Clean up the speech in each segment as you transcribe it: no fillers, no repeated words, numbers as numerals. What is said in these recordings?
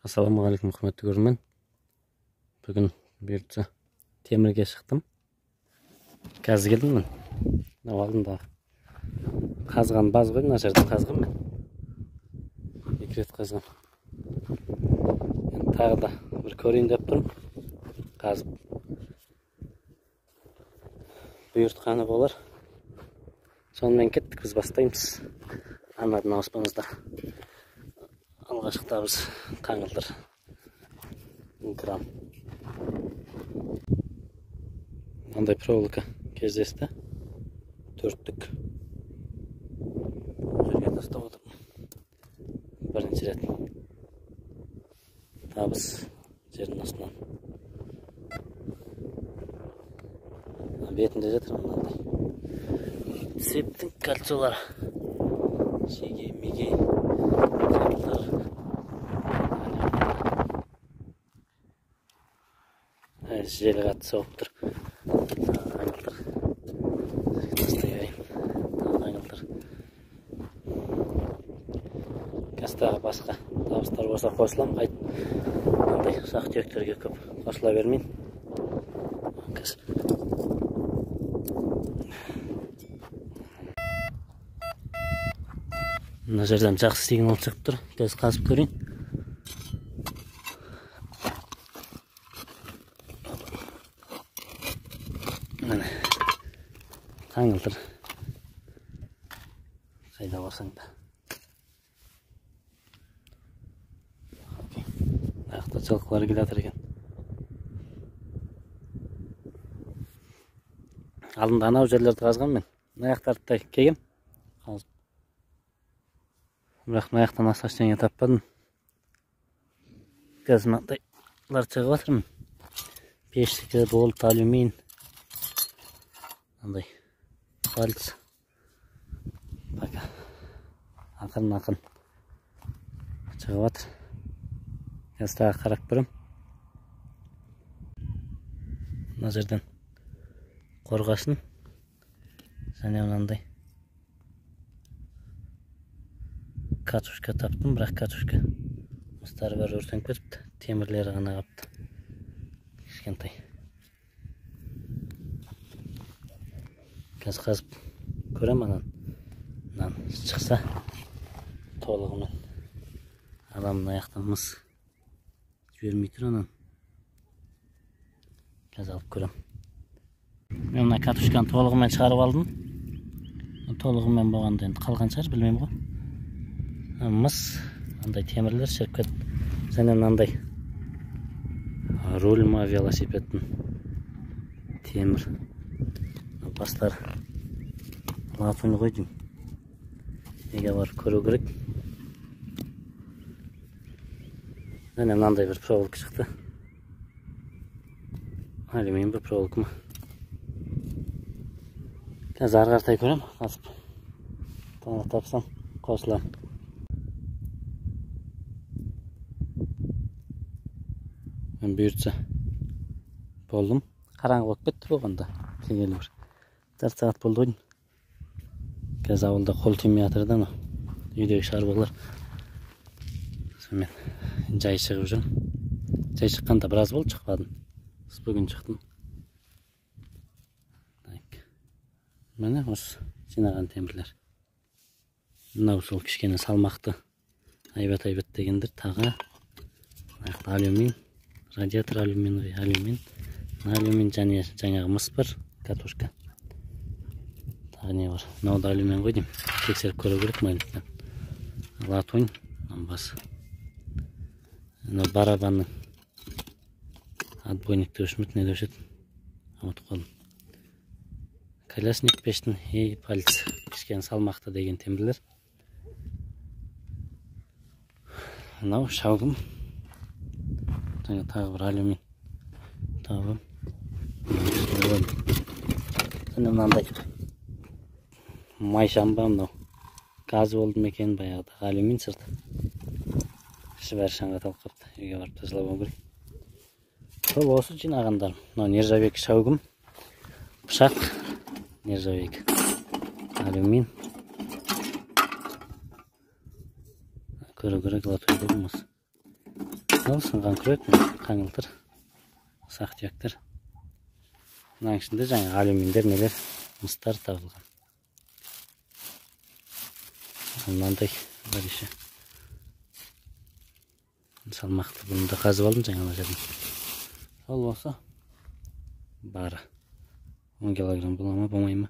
Ассалаумағалейкум, құрметті көрермен. Бүгін бұйыртса темірге шықтым. Қазір келдім мен. Мынау алдында қазған баз ғой, мына жерде қазған мен. 2 рет қазған. Енді тағы да бір көрейін деп тұрмын. Қазып бұйыртқаны болар. Сонымен кеттік, біз бастаймыз. Арнадан ауыспаңыздар. Алғашқы табыс қаңылтыр грамм. Мынандай проволока кездесті. 4-тік. Жерге тастап отырмын. Бірінші рет табыс жердің астынан. Бетінде жатыр мынандай. Цептің кольцолары. Шеге, меге, жел қатты соғып тұр. Аңылтыр. Тастай берейін. Аңылтыр. Қазір тағы басқа табыстар болса қосыламын. Мынандай ұсақ түйектерге көп қосыла бермейін. Қазір мына жерден жақсы сигнал шығып тұр. Қазір қазып көрейін. Міне қаңылтыр. Қайда барсаң да. Мына жақта жылқылар келе жатыр екен. Алдында анау жерлерді қазған мен. Мына жақтарды да келгем. Қазып. Бірақ мына жақтан аса ештеңе таппадым. Қазір мынандайлар шығып жатырмын. Пештікі, болт, алюмин. Мынандай пальц. Пока. Ақырын-ақырын шығып жатыр. Қазір тағы қарап көрем. Мына жерден қорғасын және мынандай катушка таптым, бірақ катушка мыстары бәрі өртеніп кетіпті, темірлері ғана қапты. Кішкентай. Қазір қазып көрем анан. Мынан шықса толығымен аламын. Аяқтан мыс жібермей тұр анан. Қазір алып көрем. Мен мына катушканы толығымен шығарып алдым. Толығымен болғанда енді қалған шығар, білмеймін ғой. Мыс, андай темірлер шіріп кетті. Және мынандай руль ма велосипедтің темір бастары латунь ғой деймін. Неге барып көру керек. Және мынандай бір проволока шықты. Алюминий бір проволока ма. Қазір ары қаратай көрем, қазып тапсам қосыламын. Мен бұйыртса болдым. Қараңғы болып кетті болғанда. Келгелі бір жарты сағат болды ғой. Қазір ауылда қол тимей жатыр да анау үйдегі шаруалар. Сонымен жай шығып жүрмін. Жай шыққанда біраз болды, шықпадым. Бүгін шықтым. Так. Міне осы жинаған темірлер. Мынау сол кішкене салмақты айбат-айбат дегендер. Тағы алюмин, радиатор алюминовый, алюмин, алюмин және жаңағы мыс бар, катушка. Тағы не бар? Мынау да алюмин ғой деймін. Тексеріп көру керек магнитпен. Латунь, басы. Мынау барабанның отбойник деуші ме, не деуші еді? Ұмытып қалдым. Колясник пештің и пальц. Кішкене салмақты деген темірлер. Мынау шалғым. Жаңа тағы бір алюмин табым. Және мынандай майшам ба мынау. Газ болды ма екен баяғыда. Алюмин сырты. Іші бәрі шаңға талып қапты. Үйге барып тазалап алу керек. Сол осы жинағандарым. Мынау нержавейка шәугім. Пышақ нержавейка. Алюмин. Көру керек, латунь дедім осы. Ал сынған күрек, қаңылтыр, ұсақ түйектер. Мынаның ішінде жаңа алюминдер, нелер, мыстар табылған. Мынандай бар еще. Салмақты бұны да қазып алдым жаңа ана жерден. Сол болса бары 10 килограмм бола ма, болмай ма?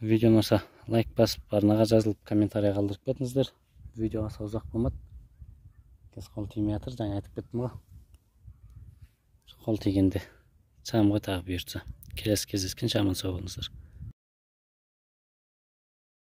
Видео ұнаса, лайк басып, арнаға жазылып, комментарий қалдырып кетіңіздер. Видео аса ұзақ болмады. Қазір қол тимей жатыр, жаңа айтып кеттім ғой. Қол тигенде шығамын ғой тағы, бұйыртса. Келесі кездескенше аман сау болыңыздар.